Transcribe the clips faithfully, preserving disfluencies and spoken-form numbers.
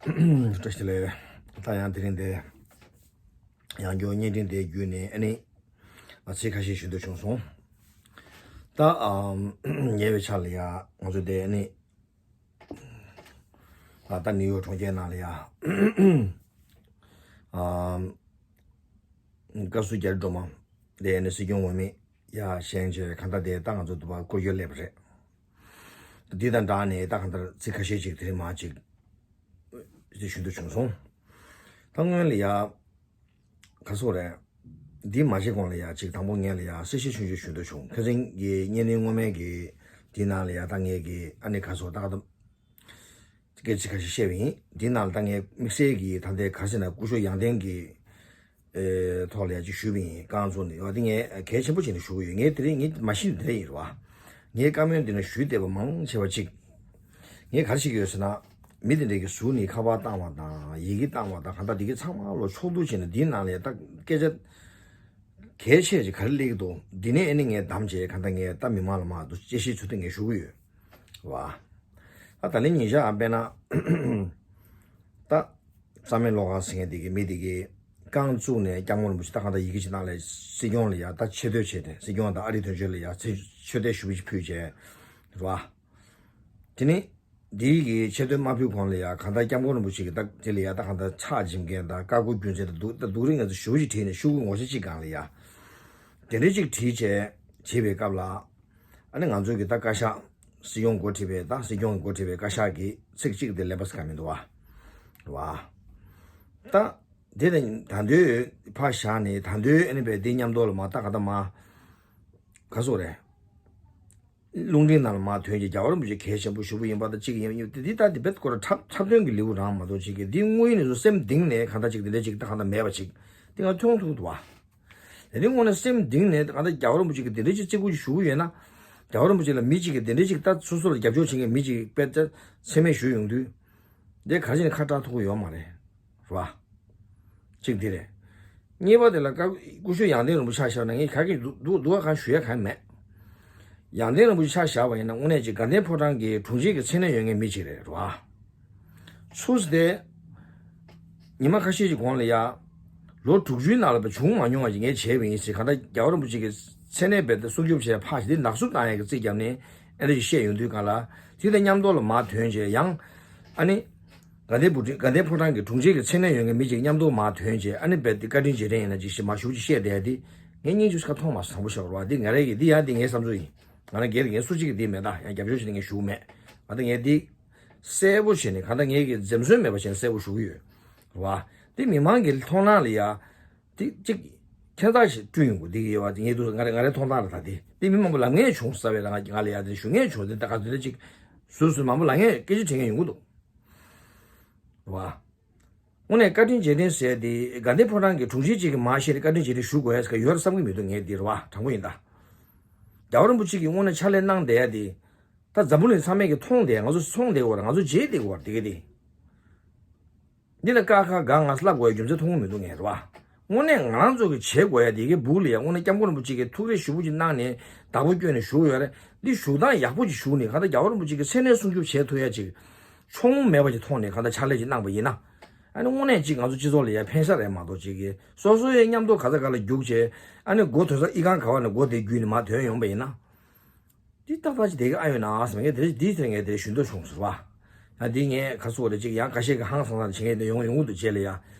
བཀྲ་ཤིས་བདེ་ལེགས། ད་ཡང་དེ་རིང་འདི་ཡང་བསྐྱར་བརྙན་འཕྲིན་དེ་བརྒྱུད་ནས་ཨ་ནི་ང་ཚིག་ཁ་ཤས་ཞུ་འདོད་བྱུང་སོང་། ད་ཨམ་ཉེ་བའི་ཆར་ལ་ཡ་ང་ཚོ་དེ་ཨ་ནི་ཨ་ད་ནིའུ་ཡོག་གྲོང་ཁྱེར་ནང་ལ་ཡ་ཨམ་བཀའ་ཟུར་རྒྱ་རི་སྒྲོལ་མ་དེ་ཨ་ནི་སྲིད་སྐྱོང་འོས་མི་ཡ་བཞེངས་བྱས་གང་ལྟར་དེ་ད་ང་ཚོ་འདི་པར་སྐོར་སྐྱོད་སླེབས་པ་རེད། འདི་དང་སྦྲགས་ནས་ད་གང་ལྟར་ཚིག་ཁ་ཤས་ཅིག་དེ་རིང་མར་ཅིག་དེ་ཞུ་འདོད་བྱུང་སོང་། ད་སྔོན་ལ་ཡ་ག་སོག་རེད། འདི་མ་བྱེད་གོང་ལ་ཡ་ཅིག་དང་པོ་ངས་ལ་ཡ་གསལ་བཤད་ཆུང་ཆུང་ཞུ་འདོད་བྱུང་། ཁ་སང་གི་བརྙན་འཕྲིན་སྔོན་མའི་གི་འདི་ནང་ལ་ཡ་ད་ངས་གི་ཨ་ནི་ག་སོག་ད་ག་ད་སྐད་ཆ་ཁ་ཤས་བཤད་པ་ཡིན། འདི་ནང་ལ་ད་ངས་དམིགས་བསལ་གྱི་ད་ལྟའི་ག་རེ་ཟེར་ན་སྐུ་ཞབས་ཡང་སྟེང་གི་ཨེ་ཐོག་ལ་ཡ་ཅིག་ཞུས་པ་ཡིན། རྐང་བཙུགས་ནས་ཡོད་དེ་ངས་གལ་ཆེན་པོ་བྱས་ནས་ཞུ་གི་ཡོད། ངས་དེ་རིང་ངས་མ་ཤེས་ནས་དེ་རིང་ཡིན་རེད་བ། ངས་བཀའ་མོལ་འདི་ན་ཞུས་བསྡད་པ་མང་ཆེ་བ་ཅིག་ངས་ག་རེ་བཤད་ཀྱི་ཡོད་ཟེར་ན། མི་དེ་འདྲས་ཀྱི་གཟུགས་ནི་ཁ་པར་བཏང་བ་དང་ཡི་གེ་བཏང་བ་དང་གང་ལྟར་འདི་གི་ཚང་མ་ལོ་ཕྱོགས་བསྡུ་བྱས་ནས་འདིའི་ནང་ལ་ཡ་ད་སྐད་ཆ་གལ་ཆེ་ཅིག་ག་རེ་སླེབས་ཀྱི་འདུག་འདི་ནས་ཨ་ནི་ངས་བདམས་བྱས་གང་ལྟར་ངས་ད་མི་མང་ལ་མར་འདུག་དཔྱད་ཞིབ་ཚུལ་དུ་ངས་ཞུ་གི་ཡོད་བ། ད་ད་ལན་ཉིན་ཞག་དཔེར་ན་ད་རྩ་མེད་བློ་དགའ་ཟེར་མཁན་དེ་གི་མི་དེ་གི་རྐང་བཙུགས་ནས་སྐྱབས་མགོན་རིན་པོ་ཆེ་ད་གང་ལྟར་ཡི་གེ་ཅིག་ནང་ལ་སྲིད་སྐྱོང་ལ་ཡ་ད་ཆེ་བསྟོད་བྱས་ཏེ་སྲིད་སྐྱོང་དང་ཨ་རིའི་དོན་གཅོད་ལ་ཡ་ཆེ་བསྟོད་ཞུ་བ་ཞིག་ཕུལ་བྱས་རེད་བ། དེ་ནི་འདིའི་གི་ཆེ་བསྟོད་མ་ཕུལ་གོང་ལ་ཡ་གང་ལྟར་སྐྱབས་མགོན་རིན་པོ་ཆེ་གི་ད་དེ་ལ་ཡ་ད་གང་ལྟར་ཕྱག་བྱིན་མཁན་དང་བཀའ་བསྒོ་རྒྱུ་མཚན་དང་སྡུག་ད་སྡུག་རིགས་ང་ཚོ་ཞུ་བ་ཞིག་བྲིས་ནས་ཤོག་གུ་ངོ་ཤེས་གཅིག་སྒང་ལ་ཡ་དེ་འདྲ་ཅིག་བྲིས་བྱས་བྱེད་པའི་སྐབས་ལ། ཨ་ནི་ང་ཚོའི་གི་ད་བཀའ་ཤག་སྲིད་སྐྱོང་འགོ་ཁྲིད་པའི་ད་སྲིད་སྐྱོང་གི་འགོ་ཁྲིད་པའི་བཀའ་ཤག་གི་ཚིག་གཅིག་དེ་ལེན་པ་ཟེར་ག་མི་འདུག་བ། བ། ད་དེ་ནི་ད་དུང་ཕར་བཞག་ནས་ད་དུང་ཨ་ནི་བས་དེ་མཉམ་དུ་ལ་མ་ད་ག་ད་མ་ག་སོག་རེད། རླུང་འཕྲིན་ནང་ལ་མ་ཐོན་གྱི་རྒྱལ་བ་རིན་པོ་ཆེ་གལ་ཆེན་པོ་ཞུ་བ་ཡིན་པ་དང་གཅིག་ཡིན་ཡོད་དེ་འདི་ལྟ་དེ་བེད་སྐོར་འཁྲབ་འཁྲབ་སྟོན་གྱི་ལེའུ་རང་མ་གཏོགས་གཅིག་གི་འདི་དངོས་ཡིན་ནས་སེམས་གཏིང་ནས་གང་ལྟར་གཅིག་དེ་འདྲ་གཅིག་ད་གང་ལྟར་མེད་པ་གཅིག་འདི་ང་མཐོང་ཐུབ་འདུག་བ། དེ་རིང་དངོས་གནས་སེམས་གཏིང་ནས་གང་ལྟར་རྒྱལ་བ་རིན་པོ་ཆེ་གི་དེ་འདྲ་ཅིག་བརྩི་བཀུར་ཞུ་གི་ཡོད་ན། རྒྱལ་བ་རིན་པོ་ཆེ་ལ་མི་གཅིག་གིས་དེ་འདྲ་ཅིག་ད་སོ་སོ་ལ་རྒྱབ་སྐྱོར་བྱེད་མཁན་མི་གཅིག་དཔེ་ཆ་མཚན་སྨད་ཞུས་ཡོང་དུས། འདི་ག་རེ་བྱས་ནས་ཁ་གྲག་ཐུབ་ཀྱི་ཡོད་མ་རེད། རེད་བ། གཅིག་འདི་རེད། གཉིས་པ་དེ་ལ་ཀ་སྐུ་ཞབས་ཡང་སྟེང་རིན་པོ་ཆེ་ཆ་བཞག་ན་ངས་ག་གི་འདུག་འདུག་འདུག་ག་གང་ཞུ་ཡ་གང་མེད། ཡང་སྟེང་རིན་པོ་ཆེ་ཆ་བཞག་པ་ཡིན་ན་དངོས་གནས་ཀྱི་དགའ་ལྡན་ཕོ་བྲང་གི་དྲུང་ཆེ་གི་མཚན་གནས་ཡོད་མཁན་མི་གཅིག་རེད། རེད་བ། ཚུར་སྟེ། ཉི་མ་ཁ་ཤས་ཀྱི་གོང་ལ་ཡ། ལོ་དྲུག་ཅུའི་ནང་ལ་བྱུང་མ་མྱོང་བ་ཞིག་ངས་བྱས་པ་ཡིན་ཟེར་གང་ལྟར་རྒྱལ་བ་རིན་པོ་ཆེ་གི་མཚན་གནས་རྦད་དེ་སྲུང་སྐྱོབ་བྱས་ཕར་ཞིག་འདི་ནག་བསུབ་བཏང་ཡག་གི་རྩིས་བརྒྱབ་ནས་ཨ་འདྲ་ཞིག་བཤད་ཡོང་དུས་གང་ལ་དེ་དང་མཉམ་དུ་ལ་མར་ཐོན་བྱས་ཡང་ཨ་ནི། དགའ་ལྡན་བུ་ཁྲིད་དགའ་ལྡན་ཕོ་བྲང་གི་དྲུང་ཆེ་གི་མཚན་གནས་ཡོད་མཁན་མི་གཅིག་མཉམ་དུ་མར་ཐོན་བྱས་ཨ་ནི་རྦད་དེ་བཀའ་དྲིན་རྗེས་དྲན་ཡིན་ན་ཅིག་ཞིག་མ་ཞུ་ཅིག་བཤད་བསྡད་དེ་ངས་སྙིང་རྗེ་ཁ་མཐོང་མ་སོང་བོ་ཤོར་བ་འདི་ང་རེ་གི་འདི་ཡང་འདི་ངའི་བསམ་ཚུལ་ཡིན། ང་རང་སྒེར་ངའི་སུ་གཅིག་གི་འདི་མེད་ད་ཡང་རྒྱབ་སྐྱོར་བྱས་ནས་ངས་ཞུ་མེད། ང་ད་ངས་འདི། གསལ་པོ་བྱས་ནས་གང་ལྟར་ངས་ཀྱི་འཛེམ་ཟོན་མེད་པ་བྱས་ནས་གསལ་པོ་ཞུ་གི་ཡོད། རེད་བ། འདི་མི་མང་གི་མཐོང་སྣང་ལ་ཡ། འདི་གཅིག་ཁྱད་མཚར་ཞིག་བསྐྲུན་ཡོང་གི་འདི་གི་ཡོད་བ་ངས་འདུག་ང་རེ་ང་རེ་མཐོང་སྣང་ལ་ད་འདི་འདི་མི་མང་པོ་ལབ་མཁན་བྱུང་ས་བས་ལ་ང་ང་ལ་ཡ་འདི་ཞུ་མཁན་བྱུང་འདི་ད་ག་འདི་འདྲ་གཅིག་སུ་སུ་མང་པོ་ལབ་མཁན་སྐད་ཆ་དྲི་མཁན་ཡོང་གི་འདུག་རེད་བ། དངོས་གནས་བཀའ་དྲིན་རྗེས་དྲན་ཟེར་ཏེ་དགའ་ལྡན་ཕོ་བྲང་གི་དྲུང་ཆེ་གཅིག་གིས་མར་བཤད་ནས་བཀའ་དྲིན་རྗེས་དྲན་ཞུ་དགོས་ཡ་ཟེར་ག་ཡོད་རེད་བསམ་གྱི་མི་འདུག་ངས་འདི་རེད་བ་དྲང་པོ་ཡིན་ད། རྒྱལ་བ་རིན་པོ་ཆེ་གིས་དངོས་གནས་ཕྱག་ལས་གནང་བསྡད་ཡ་དེ། ད་འཛམ་བུ་གླིང་ཚང་མས་ཀྱི་མཐོང་བསྡད་ང་ཚོ་མཐོང་བསྡད་དགོས་རེད་ང་ཚོ་བརྗེད་བསྡད་དགོས་རེད་དེ་ག་དེ། འདི་ལ་ཀ་ཁ་ག་ང་ལབ་དགོས་ཡ་རྒྱུ་མཚན་མཐོང་གི་མི་འདུག་ངས་རེད་བ། དངོས་གནས་ང་རང་ཚོ་གི་བྱེད་དགོས་ཡ་དེ་གའི་སྦུག་ལ་ཡ་དངོས་གནས་སྐྱབས་མགོན་རིན་པོ་ཆེ་གིས་ཐུགས་རེ་ཞུ་བོ་ཅིག་གནང་ནས་བདག་པོ་བསྐྱོན་ནས་བཞུགས་ཡོད་རེད་འདི་བཞུགས་སྟངས་ཡག་པོ་ཅིག་བཞུགས་ནས་གང་ལྟར་རྒྱལ་བ་རིན་པོ་ཆེ་གི་མཚན་གནས་སྲུང་སྐྱོབ་བྱེད་ཐུབ་ཡ་ཅིག་ཕྱོགས་མང་མེད་པ་ཅིག་མཐོང་ནས་གང་ལྟར་ཕྱག་ལས་ཅིག་གནང་པ་ཡིན་ན། ཨ་ནི་དངོས་གནས་ཅིག་ང་ཚོ་སྤྱི་ཚོགས་ལ་ཡ་ཕན་ས་རེད་མ་གཏོགས་ཅིག་གི་སོ་སོ་ཡ་མཉམ་དུ་ག་ས་ག་ལ་རྒྱུགས་བྱས་ཨ་ནི་སྒོ་ཐོན་ས་ཨི་ཁང་ག་བ་ནས་སྒོ་དེ་བརྒྱུད་ནས་མར་ཐོན་ཡོང་པ་ཡིན་ན། འདི་ཏག་ཏག་ཅིག་བསྡད་ཀྱི་ཨ་ཡོད་ན་ཟེར་ངས་དེ་འདི་ཟེར་ངས་དེ་ཞུ་འདོད་བྱུང་ཟེར་བ། ཡང་འདི་ངས་ག་སོགས་རེ་ཅིག་ཡང་ཁ་ཤས་ཀྱི་ཧང་སང་སང་བྱེད་མཁན་དེ་ཡོང་ཡོང་གི་འདུག་རྗེས་ལ་ཡ།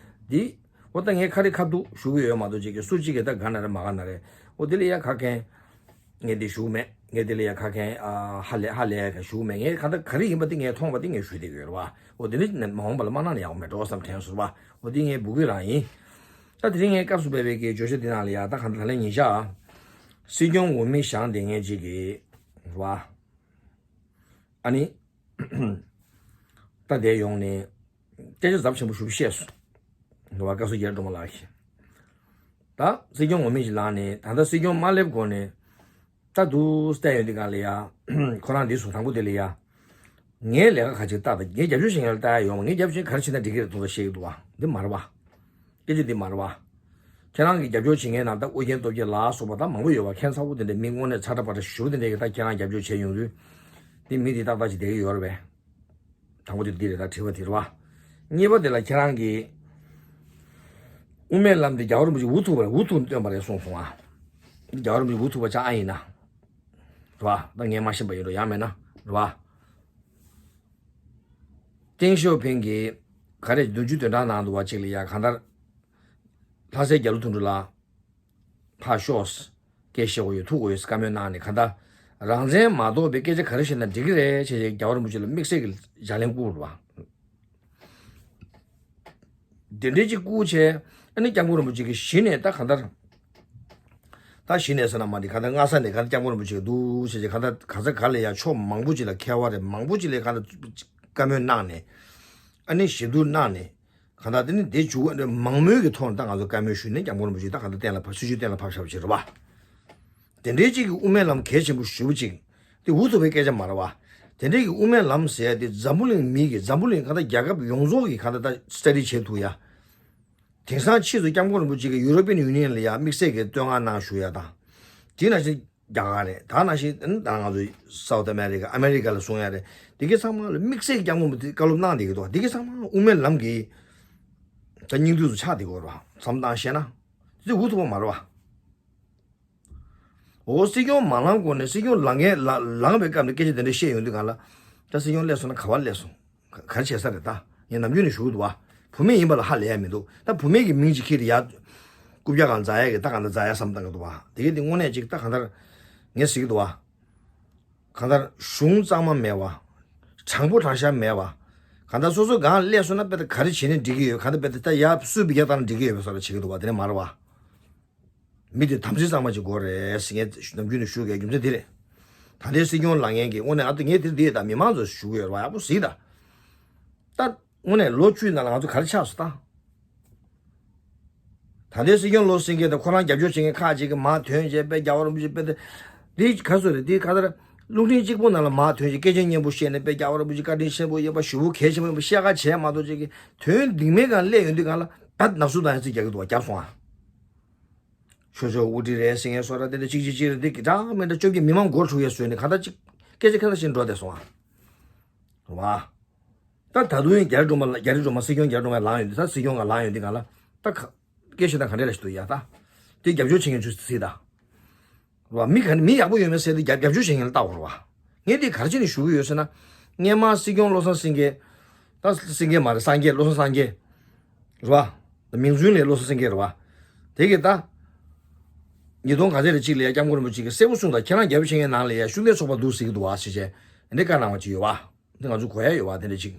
འདི། འོ་ད་ངས་ཁ་རི་ཁ་ཐུག་ཞུ་གི་ཡོད་མ་གཏོགས་ཅིག་གི་སུ་གཅིག་གིས་ད་ག་ན་རེ་མ་ག་ན་རེ། འོ་དེ་ལ་ཡ་ཁ་མཁན། ངས་འདི་ཞུ་གི་མེད་ངས་དེ་ལ་ཡ་ཁ་མཁན་ཨ་ཧ་ལས་ཧ་ལས་ཡ་ཞུ་གི་མེད་ངས་ག་ད་ག་རེ་ཡིན་པ་དེ་ངས་མཐོང་བ་དེ་ངས་ཞུ་བསྡད་ཀྱི་ཡོད་རེད་བ། འོ་དེ་ནི་མ་འོངས་པ་ལ་མ་གནང་ན་ཡག་པོ་མེད་འགྲོ་བསམ་དྲན་སོང་བ། འོ་དེ་ངའི་སྦུག་གུ་རང་ཡིན། ད་དེ་རིང་ངས་སྐབས་སུ་བབས་པའི་གི་བརྗོད་བྱ་འདི་ནང་ལ་ཡ་ད་གང་ད་ལན་ཉིན་ཞག་སྲིད་སྐྱོང་འོས་མི་བཞེངས་བསྡད་མཁན་ཅིག་གི་རེད་བ། ཨ་ནི། ད་དེ་ཡོང་ནས། སྐད་ཆ་ཚབས་ཆེན་པོ་ཞིག་བཤད་སོང་། འགྲོ་བ་བཀའ་ཟུར་རྒྱ་རི་སྒྲོལ་མ་ལགས་ཀྱིས། ད་སྲིད་སྐྱོང་འོས་མི་ཞིག་ལངས་ནས་ད་ལྟ་སྲིད་སྐྱོང་མ་སླེབས་གོང་ནས། ད་དུ་བལྟས་ཡོང་དུས་གང་ལ་ཡ། ཁོ་རང་འདི་སུ་དང་པོ་དེ་ལ་ཡ། ངའི་ལས་ཀ་ག་ཅིག་ལྟ་ད་ངའི་རྒྱབ་སྐྱོར་བྱེད་མཁན་ལ་ལྟ་ཡ་ཡོང་བ་ངའི་རྒྱབ་སྐྱོར་ག་རེ་བྱེད་ན་འགྲིག་གི་རེད་དུ་བཤད་ཀྱི་འདུག་བ་འདི་མ་རེད་བ། སྐད་ཆ་འདི་མ་རེད་བ། ཁྱེད་རང་གི་རྒྱབ་སྐྱོར་བྱེད་མཁན་ནང་ད་ཨོ་རྒྱན་སྟོབས་རྒྱལ་ལ་སོགས་པ་ད་མང་པོ་ཡོད་བ་ཁྱད་མཚར་པོ་དེ་འདྲ་མི་དངོས་གནས་ཚ་དྲག་པ་འདྲ་ཞུ་དེ་འདྲ་གི་ད་ཁྱེད་རང་རྒྱབ་སྐྱོར་བྱས་ཡོང་དུས། འདི་མི་འདི་ཏག་ཏག་ཅིག་བསྡད་ཀྱི་ཡོད་རེད་པས། དང་པོ་དེ་འདི་རེད་ད་དྲི་བ་དེ་རེད་བ། གཉིས་པ་དེ་ལ་ཁྱེད་རང་གིས་དབུ་མའི་ལམ་དེ་རྒྱལ་བ་རིན་པོ་ཆེ་འུ་ཐུག་པ་རེད། འུ་ཐུག་ནས་བཏོན་པ་རེད་གསུངས་སོང་ཨ། རྒྱལ་བ་རིན་པོ་ཆེ་འུ་ཐུག་པ་ཆགས་ཨ་ཡིན་ན། རེད་བ། ད་ངས་མ་ཤེས་པ་ཡིན་འགྲོ་ཡང་མེད་ན་རེད་བ། ཏེང་ཞའོ་ཕིང་གིས་ག་རེ་བདུན་ཅུ་དོན་གྲངས་ནང་དུ་བ་གཅིག་ལ་ཡ་གང་ལྟར། ལྷ་སའི་རྒྱ་ལོ་དོན་གྲུབ་ལ་ཕར་ཤོག་སྐད་བཤད་དགོས་ཡོད་ཐུག་དགོས་ཡོད་བཀའ་མོལ་གནང་ནས་གང་ལྟར། རང་བཙན་མ་གཏོགས་པའི་སྐད་ཆ་ག་རེ་བཤད་ན་འགྲིག་གི་རེད་ཅེས་རྒྱལ་བ་རིན་པོ་ཆེ་ལ་དམིགས་བསལ་གྱི་ལྗགས་ལན་བསྐུར་བ། དེ་འདྲའི་ཅིག་བསྐུར་བྱས། ཨ་ནི་སྐྱབས་མགོན་རིན་པོ་ཆེ་གིས་གཞི་ནས་ད་གང་ལྟར། ད་གཞི་ནས་ཟེར་ན་མ་འགྲིག་གང་ལྟར་སྔ་ས་ནས་གང་ལྟར་སྐྱབས་མགོན་རིན་པོ་ཆེ་གིས་འདུག་ཟེར་བྱས་གང་ལྟར་ག་ས་ག་ལ་ཡ་ཕྱོགས་མང་པོ་ཅིག་ལ་མཁས་པ་རེད། མང་པོ་ཅིག་ལ་གང་ལྟར་བཀའ་མོལ་གནང་ནས། ཨ་ནི་ཞིབ་བསྡུར་གནང་ནས། གང་ལྟར་དེ་ནི་དེ་འཇུག་མང་མོས་ཀྱི་ཐོག་ནས་ད་ང་ཚོ་བཀའ་མོལ་ཞུས་ནས་སྐྱབས་མགོན་རིན་པོ་ཆེ་ད་གང་ལྟར་གཏན་ལ་ཕབ་སྲིད་ཇུས་གཏན་ལ་ཕབ་བཞག་པ་ཅིག་རེད་བ། དེ་འདྲའི་ཅིག་གི་དབུ་མའི་ལམ་གལ་ཆེན་པོ་ཞེ་པོ་ཅིག་དེ་འུ་ཐུག་པའི་སྐད་ཆ་མ་རེད་བ། དེ་འདྲའི་གི་དབུ་མའི་ལམ་ཟེར་ཡ་དེ་འཛམ་བུ་གླིང་མི་གི་འཛམ་བུ་གླིང་གང་ལྟར་རྒྱལ་ཁབ་ཡོངས་རྫོགས་ཀྱི་གང་ལྟར་ད་སི་ཊ་ཌི་བྱེད་ཐུབ་ཡ། དེང་སང་ཕྱིས་སུ་སྐྱབས་མགོན་རིན་པོ་ཆེ་གིས་ཡུ་རོ་པི་ཡན་ཡུ་ནི་ཡན་ལ་ཡ་དམིགས་བསལ་གྱི་བསྟོད་བསྔགས་གནང་ཞུ་ཡ་དང་། དེ་ནང་བཞིན་རྒྱ་གར་རེད། ད་ནང་བཞིན་ད་ང་ཚོ་སའུ་ཐི་ཨ་མེ་རི་ཀ་ཨ་མེ་རི་ཀ་ལ་གསུང་ཡ་རེད། དེ་གའི་ཚང་མ་ལ་དམིགས་བསལ་གྱི་སྐྱབས་མགོན་པོ་དེ་བཀའ་སློབ་གནང་བསྡད་ཀྱི་འདུག་དེ་གའི་ཚང་མ་དབུ་མའི་ལམ་གྱི་ད་སྙིང་བསྡུས་སུ་ཆགས་བསྡད་ཀྱི་ཡོད་རེད་བ། མཚམས་བཏང་བཤད་ན་དེ་འུ་ཐུག་པ་མ་རེད་བ། འོ་སྲིད་སྐྱོང་མ་ལངས་གོང་ནས་སྲིད་སྐྱོང་ལངས་མཁན་ལ་ལངས་པའི་སྐབས་ནས་སྐད་ཆ་དེ་འདྲ་བཤད་ཡོང་དུས་གང་ལ། ད་སྲིད་སྐྱོང་སླེབས་སོང་ན་ག་པར་སླེབས་སོང་། ག་ག་རེ་བྱས་ས་རེད་ད། ངས་ནམ་རྒྱུན་ནས་ཞུ་གི་འདུག་བ། བུད་མེད་ཡིན་པ་ལ་ཧ་ལས་ཡ་མི་འདུག་ད་བུད་མེད་ཀྱི་མིང་ཅིག་ཁྱེར་ཡ། རྐུབ་བཀྱག་སྒང་འཛེག་ཡ་གི་ད་གང་ལྟར་འཛེག་ཡ་བསམ་བཏང་གི་འདུག་བ། དེ་གས་དེ་དངོས་གནས་ཅིག་ད་གང་ལྟར། ངས་ཟེར་གི་འདུག་བ། གང་ལྟར་གཞུང་གཙང་མ་མེད་བ། དྲང་པོ་དྲང་བཞག་མེད་བ། གང་ལྟར་སོ་སོ་སྒང་སླེབས་སོང་ན་དཔེ་ད་ག་རེ་བྱས་ནས་འགྲིག་གི་ཡོད། གང་ལྟར་དཔེ་ད་ད་ཡ་སུས་བི་རྒྱ་བཏང་ན་འགྲིག་གི་ཡོད་པའི་བཟོ་འདྲ་བྱེད་ཀྱི་འདུག་བ། དེ་ནས་མ་རེད་བ། མི་དེ་དམ་ཚིག་གཙང་མ་ཅིག་དགོས་རེད་ཟེར། ངས་ནམ་རྒྱུན་ནས་ཞུ་དགོས་རྒྱུ་མཚན་དེ་རེད། ད་ལྟའི་སྲིད་སྐྱོང་ལངས་མཁན་གྱི་དངོས་གནས་ཨ་ཏི་ངས་དེ་འདི་ད་མི་མང་ཚོ་ཞུ་གི་ཡོད་རེད་བ། ཡག་པོ་གཟིགས་ད། ད་དངོས་གནས་ལོ་བཅུའི་ནང་ལ་ང་ཚོ་ག་རེ་ཆགས་སོང་ད། ད་ལྟའི་སྲིད་སྐྱོང་བློ་སེང་གེ་དང་ཁོ་རང་རྒྱབ་སྐྱོར་བྱེད་མཁན་ཁག་ཅིག་གིས་མར་ཐོན་བྱས་དཔེ་རྒྱལ་བ་རིན་པོ་ཆེ་དཔེ་དེ། འདི་ག་ཚོད་རེད། འདི་ག་ཚོད་རེད། རླུང་འཕྲིན་གཅིག་པོ་ནང་ལ་མར་ཐོན་བྱས་སྐད་ཆ་སྙན་པོ་བཤད་ནས་དཔེ་རྒྱལ་བ་རིན་པོ་ཆེ་བཀའ་དྲིན་ཆེན་པོ་ཡོད་པ། ཞེ་པོ་གལ་ཆེན་པོ་ཡིན་པ་བཤད་ཁ་བྱས་མ་གཏོགས་ཅིག་གིས་དོན་སྡིགས་མེད་སྒང་སླེབས་ཡོང་དུས་སྒང་ལ་ད་ནག་བསུབ་བཏང་ཡ་ཚིག་རྒྱག་གི་འདུག་བ། རྒྱབ་སོང་ཨ། ཆོས་ཕྱོགས་དབུ་ཁྲིད་རེད་ཟེར་མཁན་བཟོ་འདྲ་དེ་འདྲ་གཅིག་གཅིག་གཅིག་རེད། དེ་འདྲ་མི་འདྲ་བཅོ་བརྒྱད་མི་མང་མགོ་འཁྲུག་ཡ་བཟོས་ནས་གང་ལྟར་གཅིག་སྐད་ཆ་ཁ་ཤས་ཤིག་འགྲོ་བསྡད་སོང་ཨ། རེད་བ། ད་ད་དུང་ཡང་རྒྱ་རི་སྒྲོལ་མ་ལ་རྒྱ་རི་སྒྲོལ་མ་སྲིད་སྐྱོང་རྒྱ་རི་སྒྲོལ་མ་ལངས་ཡོང་དུས་ད་སྲིད་སྐྱོང་ག་ལངས་ཡོང་དུས་སྒང་ལ་ད་ཁ་སྐད་ཆ་ད་ག་འདྲ་ལ་ཞིག་འདུག་ཡ་ད། དེ་རྒྱབ་སྐྱོར་བྱེད་མཁན་ཚོས་གཟིགས་ད། རེད་བ། མི་ག་མི་ཡག་པོ་ཡོད་མེད་ཟེར་དུས་རྒྱབ་རྒྱབ་སྐྱོར་བྱེད་མཁན་ལ་ལྟ་དགོས་རེད་བ། ངས་འདི་ག་རེ་བྱས་ནས་ཞུ་གི་ཡོད་ཟེར་ན། སྔོན་མ་སྲིད་སྐྱོང་བློ་བཟང་སེང་གེ། ད་སེང་གེ་མ་རེད། སངས་རྒྱས། བློ་བཟང་སངས་རྒྱས། རེད་བ། མིང་རྫུན་ལས་བློ་བཟང་སེང་གེ་རེད་བ། དེ་གི་ད། ཉིས་སྟོང་ག་ཚོད་རེ་གཅིག་ལ་ཡ་སྐྱབས་མགོན་རིན་པོ་ཆེ་གིས་གསལ་པོ་གསུངས་དང་། ཁྱེད་རང་རྒྱབ་སྐྱོར་བྱེད་མཁན་ནང་ལ་ཡ་ཤུགས་ལྡན་ཚོགས་པ་འདུག་ཟེར་གི་འདུག་བ་ཟེར་བྱས། འདི་བཀའ་གནང་བ་ཅིག་ཡོད་བ། འདི་ང་ཚོ་གོ་ཡ་ཡོད་བ། དེ་འདྲ་ཅིག་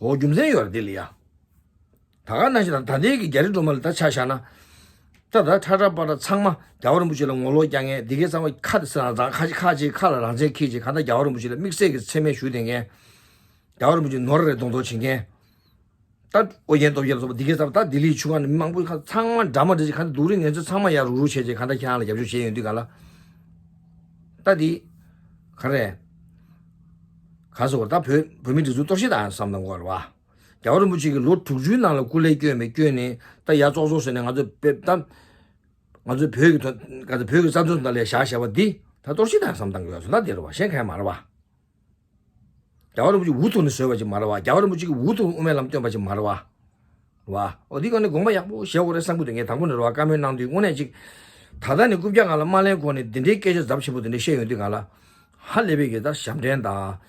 འོ་རྒྱུ་མཚན་ཡོད་རེད་དེ་ལ་ཡ། ད་ག་ནང་བཞིན་ད་ད་ལྟའི་གི་རྒྱ་རི་སྒྲོལ་མ་ལ་ད་ཆ་བཞག་ན། ད་ད་ཁྲ་ཁྲ་པ་ཏྲ་ཚང་མ་རྒྱལ་བ་རིན་པོ་ཆེ་ལ་ངོ་ལོག་རྒྱག་མཁན་འདི་གའི་ཚང་མ་ཁ་དེ་སེ་རང་རང་ཁ་ཅིག་ཁ་ཅིག་ཁ་ལ་རང་བཙན་འཁྱེར་ཅིག་གང་ལྟར་རྒྱལ་བ་རིན་པོ་ཆེ་ལ་དམིགས་བསལ་གྱི་མཚན་སྨད་ཞུ་བསྡད་མཁན། རྒྱལ་བ་རིན་པོ་ཆེ་ནོར་རེ་གདོང་གཏོང་བྱེད་མཁན། ད་ཨོ་རྒྱན་སྟོབས་རྒྱལ་ལ་སོགས་པ་འདི་གའི་ཚང་མ་ད་ལྡི་ལི་ཆུ་སྒང་ནས་མི་མང་པོ་ཁ་ཚང་མ་འདྲ་མ་འདྲ་ཅིག་གང་ལྟར་སྡུག་རུས་ངན་ཚོད་ཚང་མ་ཡར་རུག་རུག་བྱས་བྱས་གང་ལྟར་ཁྱེད་རང་ལ་རྒྱབ་སྐྱོར་བྱས་ཡོང་དུས་གང་ལ། ད་འདི། ག་རེ། ག་སོ་ད་བོད་བོད་མི་སྒྲིག་འཛུགས་གཏོར་བཤིག་བཏང་བསམ་བཏང་དགོས་རེད་བ། རྒྱལ་བ་རིན་པོ་ཆེ་གིས་ལོ་དྲུག་ཅུའི་ནང་ལ་སྐུ་ལས་བསྐྱོན་མེད་བསྐྱོན་ནས་ད་ཡར་ཙོག་ཙོག་ཟེར་ནས་ང་ཚོ་བོད་ད། ང་ཚོའི་བོད་ཀྱི་དོན་ག་ཚོད་བོད་ཀྱི་རྩ་དོན་དང་ལས་བཞག་བཞག་པ་འདི་ད་གཏོར་བཤིག་བཏང་བསམ་བཏང་གི་ཡོད་སོང་ན་དེ་རེད་བ། གཞན་གང་ཡང་མ་རེད་བ། རྒྱལ་བ་རིན་པོ་ཆེ་འུ་ཐུག་ནས་བཟོས་པ་ཅིག་མ་རེད་བ། རྒྱལ་བ་རིན་པོ་ཆེ་གིས་འུ་ཐུག་དབུ་མའི་ལམ་སྟོན་པ་ཅིག་མ་རེད་བ། བ། འོ་འདི་སྒང་ནས་དགོངས་པ་ཡག་པོ་བཞེས་དགོས་རེད་བསམ་གྱི་འདུག་ངས་དང་པོ་ནས་རེད་བ། བཀའ་མོལ་གནང་དུས་དངོས་གནས་ཅིག་ད་ལྟ་ནས་རྐུབ་བཀྱག་སྒང་ལ་མ་ལེན་གོང་ནས་འདི་འདྲའི་སྐད་ཆ་ཚབས་ཆེན་པོ་འདི་འདྲ་བཤད་ཡོང་དུས་སྒང་ལ། ཧ་ལས་པའི་གི་ད་ཞབས་འདྲེན་དང་།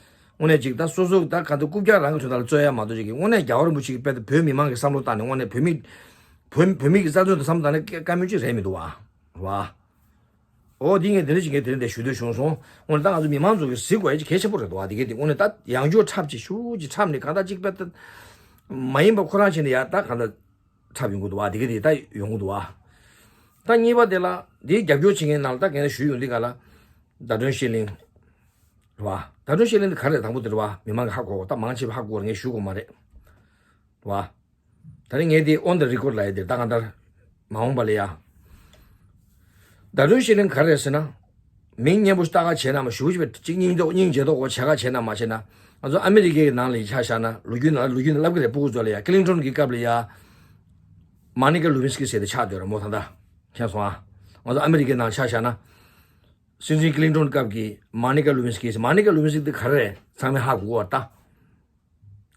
དངོས་གནས་ཅིག་ད་སོ་སོ་ད་ག་ཚོད་རྐུབ་བཀྱག་རང་གི་དོན་དག་ལ་རྩོད་ཡ་མ་གཏོགས་ཅིག་གི་དངོས་གནས་རྒྱལ་བ་རིན་པོ་ཆེ་གི་དཔེ་ད་བོད་མི་མང་གི་བསམ་བློ་བཏང་ནས་དངོས་གནས་བོད་མི། བོད་བོད་མི་གི་རྩ་དོན་དང་བསམ་བློ་བཏང་ནས་བཀའ་མོལ་ཅིག་རེད་མི་འདུག་བ། རེད་བ། འོ་འདི་ངས་དེ་འདྲ་ཞིག་ངས་དེ་རིང་འདིར་ཞུ་འདོད་བྱུང་སོང་། འོ་ན་ད་ང་ཚོ་མི་མང་ཚོ་གིས་གཟིགས་དགོས་ཡ་ཅིག་གལ་ཆེན་པོ་རེད་འདུག་བ། འདི་གའི་དེ་དངོས་གནས་ད་ཡང་བསྐྱར་འཁྲབ་ཅིག་ཤུགས་ཅིག་འཁྲབ་ནས་གང་ལྟར་ཅིག་དཔེ་ད་མ་ཡིན་པ་ཁོ་རང་བྱས་ནས་ཡ་ད་གང་ལྟར་འཁྲབ་ཡོང་གི་འདུག་བ། འདི་གའི་དེ་ད་ཡོང་གི་འདུག་བ། ད་གཉིས་པ་དེ་ལ་འདིའི་རྒྱབ་སྐྱོར་བྱེད་མཁན་ནང་ལ་ད་གང་ལྟར་ཞུས་ཡོང་དུས་ག་ལ། ཟླ་སྒྲོན་ཤེས་གླིང་། རེད་བ། ཟླ་སྒྲོན་ཤེས་གླིང་དེ་ག་རེ་རེད། དང་པོ་དེ་རེད་བ། མི་མང་གིས་ཧ་གོ་གོ། ད་མང་ཆེ་བས་ཧ་གོ་གོ་རེད། ངས་ཞུ་དགོས་མ་རེད། རེད་བ། ད་རིང་ངས་འདི་on the record ལབ་ཡ་དེ་ད་གང་ལྟར་མ་འོངས་པ་ལ་ཡ། ཟླ་སྒྲོན་ཤེས་གླིང་ག་རེ་རེད་ཟེར་ན། མིང་སྙན་པོ་ཞིག་བཏགས་ཁ་བྱས་ན་མ་ཞུ་ཞིག་བས་གཅིག་སྙིང་རྗེ་སྙིང་རྗེ་མདོག་གོ་བྱེད་ཁ་བྱས་ན་མ་བྱས་ན། ང་ཚོ་ཨ་མི་རི་ཀའི་ནང་ལ་ཡ་ཆ་བཞག་ན་ལོ་རྒྱུས་ནང་ལོ་རྒྱུས་ནང་ལབ་ཀྱི་རེད། སྤུ་གུ་ཚོ་ལ་ཡ་ཀི་ལིང་ཊོན་གྱི་སྐབས་ལ་ཡ། མ་ནི་ཀ་ལུ་བིན་སི་ཀི་ཟེར་དེ་ཆགས་སྡོད་རེད་མོ། ད་ལྟ་མཁྱེན་སོང་ཨ། ང་ཚོ་ཨ་མི་རི་ཀའི་ནང་ཆ་བཞག་ན། སྲིད་འཛིན་ཀི་ལིང་ཊོན་སྐབས་ཀྱི་མ་ནི་ཀ་ལུ་བིན་སི་ཀི་ཟེར། མ་ནི་ཀ་ལུ་བིན་སི་ཀི་དེ་ག་རེ་རེད། ཚང་མས་ཧ་གོ་གོ་ད།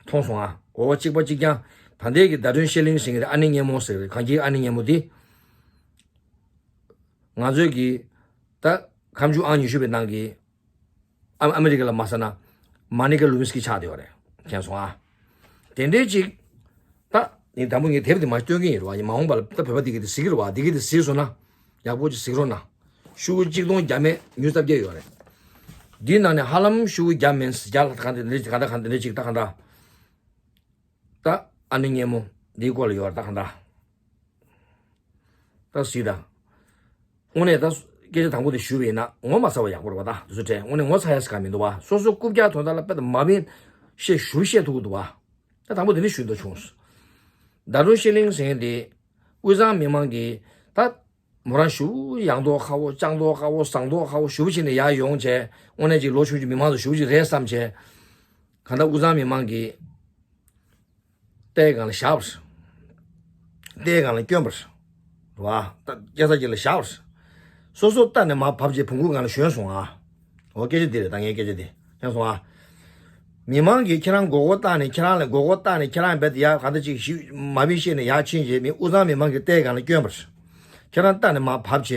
མཐོང་སོང་ཨ། འོ་གཅིག་པ་གཅིག་རྐྱང་། ད་ལྟའི་གི་ཟླ་སྒྲོན་ཤེ་ལིང་ཟེར་མཁན་དེ་ཨ་ནེ་སྙེ་མོ་ཟེར་རེད། གངས་སྐྱིད་ཨ་ནེ་སྙེ་མོ་དེ། ང་ཚོའི་གི་ད་ཁ་མཆུ་ཨང་ཉི་ཤུ་པའི་ནང་གི་ཨ་ཨ་མི་རི་ཀ་ལ་མ་ཟེར་ན་མ་ནི་ཀ་ལུ་ཝིན་སི་ཀི་ཆགས་བསྡད་ཡོད་རེད། མཁྱེན་སོང་ཨ། དེ་འདྲའི་ཅིག་ད་ངས་དང་པོ་ངས་དེབ་དེ་མ་སྟོན་གི་ཡིན་རེད་བ། ཡིན་མ་འོངས་པ་ལ་ད་བོད་པ་འདི་གི་དེ་གཟིགས་ཀྱི་རེད་བ། འདི་གི་དེ་གཟིགས་སོང་ན་ཡག་པོ་ཅིག་གཟིགས་རོགས་གནང་། ཤོག་གུ་གཅིག་སྟོང་བརྒྱ་མེད་ཉུང་རྩ་བརྒྱད་ཡོད་རེད། འདིའི་ནང་ནས་ཧ་ལམ་ཤོག་གུ་བརྒྱ་མིན་བརྒྱ་ལ་གང་དེ་འདྲ་ཅིག་ད་གང་ད་གང་དེ་འདྲ་ཅིག་ད་གང་ད། ད་ཨ་ནེ་སྙེ་མོ་འདིའི་སྐོར་ལ་ཡོད་རེད་ད་གང་ད། ད་གཟིགས་དང་། དངོས་གནས་ད་སྐད་ཆ་དང་པོ་དེ་ཞུས་པ་ཡིན་ན་ངོ་མ་ཚ་བ་ཡག་པོ་རེད་བ། ད་དེ་ཚོ་དྲན་དངོས་གནས་ངོ་ཚ་ཡ་ཟེར་ག་མི་འདུག་བ། སོ་སོ་རྐུབ་བཀྱག་དོན་དག་ལ་དཔེ་དང་མ་བིན་བཤད་ཞུ་བཤད་ཐུབ་ཀྱི་འདུག་བ། ད་དང་པོ་དེ་ནི་ཞུས་འདུག་བྱུང་། ཟླ་སྒྲོན་ཤེ་ལིང་ཟེར་མཁན་དེ་དབུས་གཙང་མི་མང་གིས་ད་མོ་རང་ཞུ་ཡང་མདོག་ཁ་བོ་ལྕགས་མདོག་ཁ་བོ་ཟངས་མདོག་ཁ་བོ་ཞུ་བ་བྱས་ནས་ཡར་ཡོང་བྱས། དངོས་གནས་ཅིག་ལོ་ཆུང་ཆུང་མི་མང་ཚོ་ཞུ་བ་ཅིག་རེད་བསམ་བྱས། གང་ལྟར་དབུས་གཙང་མི་མང་གིས་རྟའི་སྒང་ལ་བཞག་པ་རེད། རྟའི་སྒང་ལ་བསྐྱོན་པ་རེད། རེད་བ། ད་སྐྱེ་ས་ཅིག་ལ་བཞག་པ་རེད། སོ་སོ་རྟ་ནས་མར་བབས་རྗེས་བོང་གུའི་སྒང་ལ་ཞོན་སོང་ཨ། འོ་སྐད་ཆ་འདི་རེད་ད་ངའི་སྐད་ཆ་འདི། མཁྱེན་སོང་ཨ། མི་མང་གིས་ཁྱེད་རང་མགོ་སྐོར་བཏང་ནས་ཁྱེད་རང་ལ་མགོ་སྐོར་བཏང་ནས་ཁྱེད་རང་རྦད་དེ་ཡར་གང་ལྟར་ཅིག་ཞིག་མ་བིན་བཤད་ནས་ཡར་ཕྱིན་རྗེས་མི་དབུས་གཙང་མི་མང་གིས་རྟའི་སྒང་ལ་བསྐྱོན་པ་རེད། ཁྱེད་རང་རྟ་ནས་མར་བབས་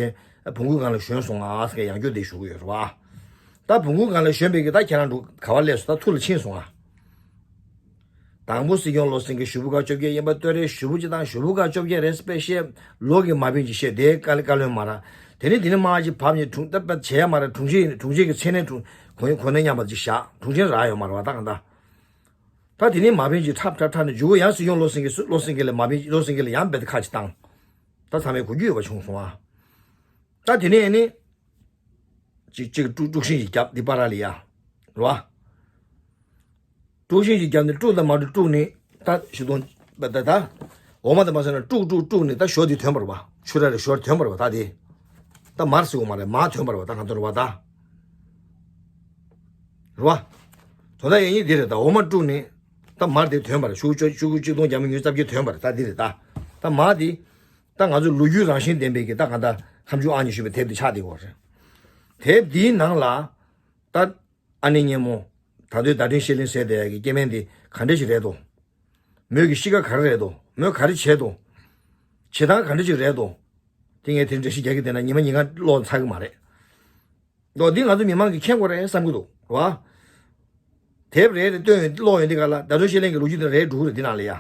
བྱས་བོང་གུའི་སྒང་ལ་ཞོན་སོང་ཨ་ཟེར་ཡང་བསྐྱར་འདི་ཞུ་གི་ཡོད་རེད་བ། ད་བོང་གུའི་སྒང་ལ་ཞོན་པའི་གི་ད་ཁྱེད་རང་འགྲོ་ག་བ་སླེབས་སོང་། ད་ཐུར་ལ་ཕྱིན་སོང་ཨ། དང་པོ་སྲིད་སྐྱོང་བློ་སེང་གེ་ཞུ་བུ་ཁ་བཅོ་བརྒྱད་ཡིན་པ་ལྟོས་རེད། ཞུ་བུ་སྤྱི་བཏང་ཞུ་བུ་ཁ་བཅོ་བརྒྱད་རེད་པས་བཤད། ལོ་གི་མ་བིན་ཅིག་བཤད་དེ་བཀའ་བཀའ་བློན་མ་ར། དེ་ནི་དེ་ནི་མ་ཅིག་བབས་ནས་དྲུང་ད་པད་བྱས་ཡ་མ་ར། དྲུང་ཆེ་དྲུང་ཆེ་གི་མཚན་གནས་དྲུང་གོ་གོ་གནས་མཉམ་པ་ཅིག་བཞག་དྲུང་ཆེ་རག་ཡོད་མ་ར་བ་ད་གང་ད། ད་དེ་ནི་མ་བིན་ཅིག་འཁྲབ་འཁྲབ་འཁྲབ་ནས་མཇུག་གུ་ཡང་སྲིད་སྐྱོང་བློ་སེང་གེ་སུ་བློ་སེང་གེ་ལ་མ་བིན་བློ་སེང་གེ་ལ་ཡང་རྦད་དེ་ཁ་ཅིག་བཏང་། ད་ཚང་མས་གོ་རྒྱུ་ཡོད་པ་བྱུང་སོང་ཨ། ད་དེ་ནས་ནི། ཅིག་ཅིག་དཀྲུག་དཀྲུག་ཤིང་ཞིག་བརྒྱབ་འདི་པ་ར་ལི་ཡ། རེད་བ། དཀྲུག་ཤིང་ཞིག་བརྒྱབ་ནས་དཀྲུག་དང་མ་དཀྲུག་དཀྲུག་ནས་ད་ཞུ་དོན་པ་ད་ད། འོ་མ་དང་མ་ཟེར་ན་དཀྲུག་དཀྲུག་དཀྲུག་ནས་ད་ཞོ་འདི་ཐོན་པ་རེད་བ། ཆུ་ར་རེ་ཞོ་ཐོན་པ་རེད་བ་ད་དེ། ད་མར་ཟེར་དགོས་མ་རེད་མར་ཐོན་པ་རེད་བ་ད་ང་ཚོ་རེད་བ་ད། རེད་བ། དོན་དག་ཡིན་ཡིན་འདི་རེད་ད། འོ་མ་དཀྲུག་ནས་ད་མར་དེ་ཐོན་པ་རེད། ཤོག་ཤོག་ཤོག་གུ་གཅིག་སྟོང་བརྒྱ་མེད་ཉུང་རྩ་བརྒྱད་ཐོན་པ་རེད་ད་འདི་རེད་ད། ད་མར་དེ། ད་ང་ཚོ་ལོ་རྒྱུས་རང་བཞིན་ལྡན་པའི་གི་ད་གང་ལྟར་ཁ་མཆུ་ཨང་ཉི་ཤུ་པའི་དེབ་འདི་ཆགས་བསྡད་ཡོད་རེད། དེབ་འདིའི་ནང་ལ་ད་ཨ་ནེ་སྙེ་མོ་ད་དུང་ཟླ་སྒྲོན་ཤེ་ལིང་ཟེར་བསྡད་ཡ་གི་སྐྱེ་དམན་འདི་ག་འདྲ་ཞིག་རེད་དོ། མོས་ཀྱི་གཤིས་ཀ་ག་རེ་རེད་དོ། མོས་ག་རེ་བྱེད་དོ། བྱེད་སྟངས་ག་འདྲ་ཞིག་རེད་དོ། དེ་ངས་དེ་འགྲེལ་བཤད་རྒྱག་གི་བསྡད་ན་ཉི་མ་ཉིན་གང་ཀློག་ཚར་གི་མ་རེད། མདོ་འདི་ང་ཚོ་མི་མང་གིས་མཁྱེན་དགོས་རེད་བསམ་གི་འདུག་རེད་བ། དེབ་རེ་རེ་བཏོན་ཡོང་ཀློག་ཡོང་དུས་ག་ལ་ཟླ་སྒྲོན་ཤེ་ལིང་གི་ལོ་རྒྱུས་དེ་རེ་འགྲོ་གི་རེད་འདི་ནང་ལ་ཡ།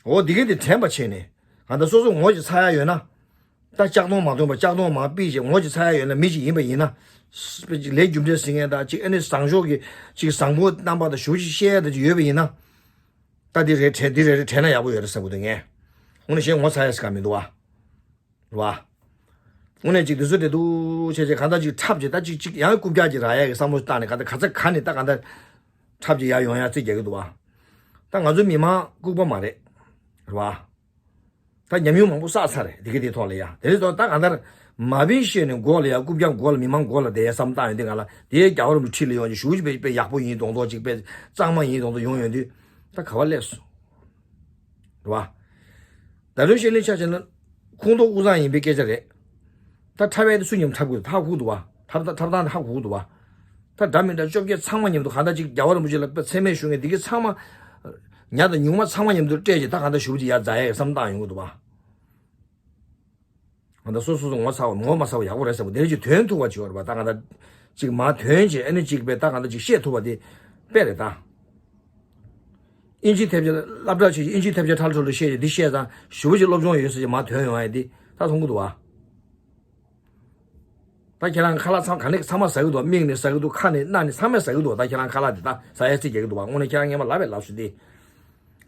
འོ་འདི་ག་དེ་དྲན་པ་བྱས་ནས་གང་ལྟར་སོ་སོ་ངོ་ཅིག་ཚ་ཡ་ཡོད་ན། ད་ལྕགས་མདོང་མ་ཐོན་པ་ལྕགས་མདོང་མ་ཕུད་ཅིག་ངོ་ཅིག་ཚ་ཡ་ཡོད་ན་མི་ཅིག་ཡིན་པ་ཡིན་ན། ལས་རྒྱུ་འབྲས་ཟིན་མཁན་དང་ཅིག་ཨ་ནི་བཟང་ཕྱོགས་ཀྱི་ཅིག་བཟང་པོ་རྣམ་པ་དང་ཞུ་ཅིག་བཤད་ཡ་དང་ཅིག་ཡོད་པ་ཡིན་ན། ད་འདི་རེ་དྲན་འདི་རེ་རེ་དྲན་ན་ཡག་པོ་ཡོད་རེད་བསམ་གི་འདུག་ངས། དངོས་གནས་གཞན་ངོ་ཚ་ཡ་ཟེར་ག་མི་འདུག་བ། རེད་བ། དངོས་གནས་ཅིག་དེ་ཚོ་དེ་འདུག་བྱས་བྱས་གང་ལྟར་ཅིག་འཁྲབ་ཅིག་ད་ཅིག་ཅིག་ཡང་རྐུབ་བཀྱག་ཅིག་རག་ཡ་གི་བསམ་བློ་བཏང་ནས་གང་ལྟར་ག་ཚ་ག་ནས་ད་གང་ལྟར་འཁྲབ་ཅིག་ཡར་ཡོང་ཡ་རྩིས་རྒྱག་གི་འདུག་བ། ད་ང་ཚོ་མི་མང་ལྐུགས་པ་མ་རེད། རེད་བ། ད་ཉམས་མྱོང་མང་པོ་བསགས་ཚར་རེད་དེ་ག་དེ་ཐོག་ལ་ཡ་དེ་རེད་དོ། ད་གང་ལྟར་མ་བིན་བཤད་ནས་མགོ་ལ་ཡ་རྐུབ་བཀྱག་མགོ་ལ་མི་མང་མགོ་ལ་དེ་ཡ་བསམ་བཏང་ཡོང་དུས་གང་ལ་དེ་རྒྱལ་བ་རིན་པོ་ཆེ་ཁྲིད་ལ་ཡོང་ཅིག་ཞུ་ཅིག་དཔེ་དཔེ་ཡག་པོ་ཡིན་མདོག་མདོག་ཅིག་དཔེ་གཙང་མ་ཡིན་མདོག་མདོག་ཡོང་ཡོང་དུས་ད་ག་བ་སླེབས་སོང་། རེད་བ། ཟླ་སྒྲོན་ཤེ་ལིང་ཆ་བཞག་ན་ཁོངས་གཏོགས་དབུས་གཙང་ཡིན་པའི་སྐད་ཆ་རེད། ད་འཁྲབ་ཡ་དེ་སུ་མཉམ་འཁྲབ་དགོས་ཧ་གོ་གི་འདུག་བ། འཁྲབ་འཁྲབ་སྟངས་དེ་ཧ་གོ་གི་འདུག་བ། ད་འདྲ་མི་འདྲ་བཅོ་བརྒྱད་ཚང་མ་མཉམ་དུ་གང་ལྟར་ཅིག་རྒྱལ་བ་རིན་པོ་ཆེ་ལ་དཔེ་མཚན་སྨད་ཞུ་མཁན་འདི་གི་ཚང་མ། ཉག་དང་ཉུང་མ་ཚང་མ་མཉམ་དུ་སྤྲད་ཅིག་ད་གང་ལྟར་ཞུ་བ་ཅིག་ཡར་འཛེག་ཡ་གི་བསམ་བཏང་ཡོང་གི་འདུག་བ། ང་ད་སོ་སོ་སོ་ངོ་ཚ་བ་ངོ་མ་ཚ་བ་ཡག་པོ་རེད་ཟེར་བ་དེ་རིགས་ཅིག་དོན་ཐུབ་པ་ཅིག་ཡོད་རེད་པ། ད་ང་ད་ཅིག་མ་དོན་ཅིག་ཨ་ནི་ཅིག་པས་ད་ང་ད་ཅིག་བཤད་ཐུབ་པ་དེ་དཔེ་རེད་ད། ཨིན་ཇི་ཐེབས་ཆ་སློབ་གྲྭ་ཆེ་ཨིན་ཇི་ཐེབས་ཆ་ཁྲ་ཁྲོ་ལ་བཤད་ཅིག་འདི་བཤད་ཙང་ཞུ་བ་ཅིག་སློབ་སྦྱོང་ཡོད་ཟེར་ཅིག་མ་དོན་ཡོང་ཡ་དེ་ད་མཐོང་གི་འདུག་བ། ད་ཁྱེད་རང་ཁ་ལག་ཚང་ག་ནས་ཚང་མ་ཟ་གི་འདུག་མིག་ནས་ཟ་གི་འདུག་ཁ་ནས་སྣ་ནས་ཚང་མས་ཟ་གི་འདུག་ད་ཁྱེད་རང་ཁ་ལག་དེ་ད་ཟ་ཡ་རྩིས་རྒྱག་གི་འདུག་བ། དངོས་གནས་ཁྱེད་རང་ངས་མ་ལབ་པས་ལབ་སོང་དེ།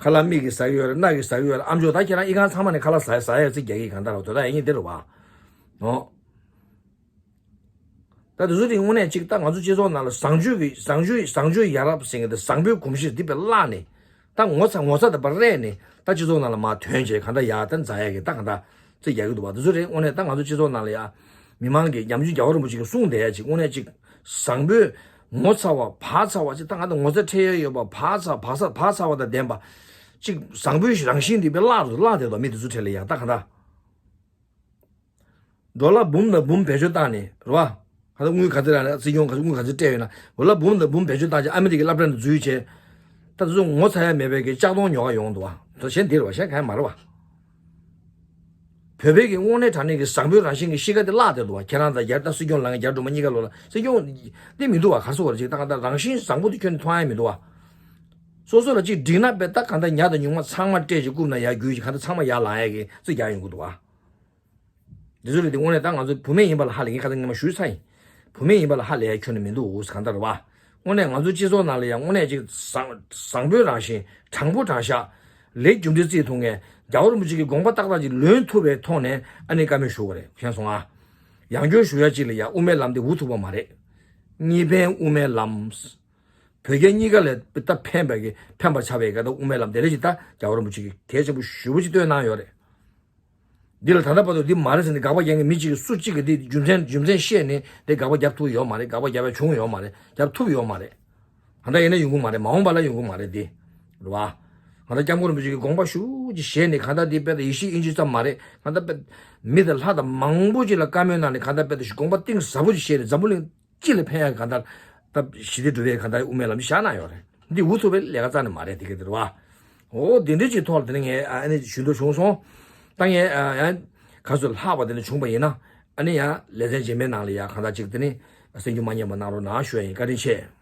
ཁ་ལག་མིག་གིས་ཟ་གི་ཡོད་རེད། སྣ་གིས་ཟ་གི་ཡོད་རེད། ཨ་མཆོག་ད་ཁྱེད་རང་ཨི་ཁང་ཚང་མ་ནས་ཁ་ལག་ཟ་ཟ་ཡ་རྩིས་རྒྱག་གི་གང་ལྟར་རོ་དོ་ད་ཡིན་གྱི་འདི་རེད་བ། ཨོ། ད་དེ་ཚོ་དེ་དངོས་གནས་ཅིག་ད་ང་ཚོ་སྤྱི་ཚོགས་ནང་ལ་བཟང་སྤྱོད་ཀྱི་བཟང་སྤྱོད་བཟང་སྤྱོད་ཡ་རབས་ཟེར་མཁན་དེ་བཟང་པོའི་གོམས་གཤིས་འདི་དཔེ་བརླག་ནས། ད་ངོ་ཚ་ངོ་ཚ་དང་པར་རེད་ནས་ད་སྤྱི་ཚོགས་ནང་ལ་མར་ཐོན་བྱས་གང་ལྟར་ཡར་ད་འཛེག་ཡ་གི་ད་གང་ལྟར་རྩིས་རྒྱག་གི་འདུག་བ། དེ་ཚོ་རེད། དངོས་གནས་ད་ང་ཚོ་སྤྱི་ཚོགས་ནང་ལ་ཡ་མི་མང་གིས་ཉམ་ཆུང་རྒྱལ་བ་རིན་པོ་ཆེ་གིས་གསུངས་བསྡད་ཡ་ཅིག་དངོས་གནས་ཅིག་བཟང་པོའི་ངོ་ཚ་བ་བག་ཚ་བ་ཅིག་ད་ང་ད་ངོ་ཚ་ཁྲེལ་ཡ་ཡོད་པ་བག་ཚ་བག་ཚ་བག་ཚ་བ་དང་ལྡན་པ་ཅིག་བཟང་པོའི་རང་བཞིན་འདི་དཔེ་བརླག་རུ་བརླག་བསྡད་དོ། མི་དེ་ཚོ་གྲས་ལ་ཡ་ད་གང་ལྟར། ཌོ་ལར་འབུམ་དང་འབུམ་བེད་སྤྱོད་བཏང་ནས་རེད་བ། ཁ་ཚ་དངུལ་ག་ཚོད་རག་ན་སྲིད་སྐྱོང་ག་ཚོད་དངུལ་ག་ཚོད་སྤྲད་ཡོད་ན་ཌོ་ལར་འབུམ་དང་འབུམ་བེད་སྤྱོད་བཏང་བྱས་ཨ་མི་རི་ཀའི་སློབ་གྲྭ་ནང་འཛུལ་བྱས། ད་དེ་ཚོ་ངོ་ཚ་ཡ་མེད་པའི་གི་ལྕགས་གདོང་ཉོ་ག་ཡོང་འདུག་བ། ད་གཞན་འདི་རེད་བ། གཞན་གང་ཡང་མ་རེད་བ། བོད་པའི་གི་དངོས་གནས་དྲང་གནས་ཀྱི་བཟང་པོའི་རང་བཞིན་གྱི་གཤིས་ཀ་དེ་བརླག་བསྡད་འདུག་བ། ཁྱེད་རང་དང་རྒྱལ་ད་སྲིད་སྐྱོང་ལངས་རྒྱ་འགྲོ་མ་གཉིས་ཀ་ལོ་ལ་སྲིད་སྐྱོང་དེ་མི་འདུག་བ། ག་སོ་བར་ཅིག་ད་གང་ལྟར་རང་བཞིན་བཟང་པོ་དེ་ཁྱོན་ནས་མཐོང་ཡ་མི་འདུག་བ། སོ་སོ་ལ་ཅིག་འགྲིག་ན་པས་ད་གང་ལྟར་ཉ་དང་ཉུང་མ་ཚང་མ་སྤྲད་ཅིག་རྐུབ་ན་ཡར་རྒྱུག་ཅིག་གང་ལྟར་ཚང་མ་ཡར་ལངས་ཡ་གི་རྩིས་རྒྱག་ཡོང་གི་འདུག་བ། འདི་ཚོ་རེད་དེ། དངོས་གནས་ད་ང་ཚོ་བུད་མེད་ཡིན་པ་ལ་ཧ་ལས། ངས་ཁ་སང་སྔོན་མ་ཞུས་ཚར་ཡིན། བུད་མེད་ཡིན་པ་ལ་ཧ་ལས་ཡ་ཁྱོན་ནས་མི་འདུག་གང་ལྟར་བ། དངོས་གནས་ང་ཚོ་སྤྱི་ཚོགས་ནང་ལ་ཡང་དངོས་གནས་ཅིག་བཟང་བཟང་པོའི་རང་བཞིན། དྲང་པོ་དྲང་བཞག་ལས་རྒྱུ་འབྲས་རྩིས་ཐུབ་མཁན། རྒྱལ་བ་རིན་པོ་ཆེ་གི་དགོངས་པ་ཏག་ཏག་ཅིག་ལོན་ཐུབ་པའི་ཐོག་ནས་ཨ་ནི་བཀའ་མོལ་ཞུ་དགོས་རེད། མཁྱེན་སོང་ཨ། ཡང་བསྐྱར་ཞུ་ཡ་གཅིག་ལ་ཡ། དབུ་མའི་ལམ་དེ་འུ་ཐུག་པ་མ་རེད། གཉིས་ཕན་དབུ་མའི་ལམ། བོད་རྒྱ་གཉིས་ཀ་ལ་ད་ཕན་པའི་གི་ཕན་པར་བྱ་བའི་ག་ད་དབུ་མའི་ལམ་དེ་རེད་ཅིག་ད་རྒྱལ་བ་རིན་པོ་ཆེ་གིས་གལ་ཆེན་པོ་ཞེ་པོ་ཅིག་བཏོན་གནང་ཡོད་རེད། འདི་ལ་ད་ལྟ་བར་དུ་འདི་མ་རེད་ཟེར་ནས་དགག་པ་རྒྱག་མཁན་མི་གཅིག་གིས་སུ་གཅིག་གིས་འདི་རྒྱུ་མཚན་རྒྱུ་མཚན་བཤད་ནས་འདི་དགག་པ་རྒྱབ་ཐུབ་ཡོད་མ་རེད། དགག་པ་རྒྱབ་ཡ་བྱུང་ཡོད་མ་རེད། རྒྱབ་ཐུབ་ཡོད་མ་རེད། ད་ལྟ་ཡིན་ན་ཡོང་གི་མ་རེད། མ་འོངས་པ་ལ་ཡོང་གི་མ་རེད་འདི། རེད་བ། གང་ལྟར་སྐྱབས་མགོན་རིན་པོ་ཆེ་གི་དགོངས་པ་ཞུ་ཅིག་བཞེས་ནས། གང་ལྟར་འདི་དཔེ་ད་ཡེ་ཤེས་དབྱིན་ཇི་ཙམ་མ་རེད། གང་ལྟར་དཔེ་མི་དང་ལྷ་དང་མང་པོ་ཅིག་ལ་བཀའ་མོལ་གནང་ནས། གང་ལྟར་དཔེ་ད་དགོངས་པ་གཏིང་ཟབ་པོ་ཅིག་བཞེས་ནས། འཛམ་བུ་གླིང་སྤྱི་ལ་ཕན་ཡག་གང་ལྟར་ད་ཞི་བདེ་སྒྲུབ་པའི་གང་ལྟར་དབུ་མའི་ལམ་ཞིག་བཞག་གནང་ཡོད་རེད། འདི་འུ་ཐུག་པའི་ལས་ཀ་རྩ་ནས་མ་རེད། དེ་ག་དེ་རེད་བ། འོ་དེ་འདྲ་ཅིག་ཐོག་ལ་དེ་ནས་ངས་ཨ་ནི་ཞུ་འདོད་བྱུང་སོང་། ད་ངས་ཨ་ཡང་ག་ཚོད་ལྷག་པ་དེ་འདྲ་བྱུང་པ་ཡིན་ན། ཨ་ནི་ཡང་ལེ་ཚན་རྗེས་མའི་ནང་ལ་ཡང་གང་ལྟར་ཅིག་དེ་ནི་གསན་རྒྱུ་མ་ཉམས་པ་གནང་རོགས་གནང་ཞུ་ཡ་ཡིན། བཀའ་དྲིན་ཆེ།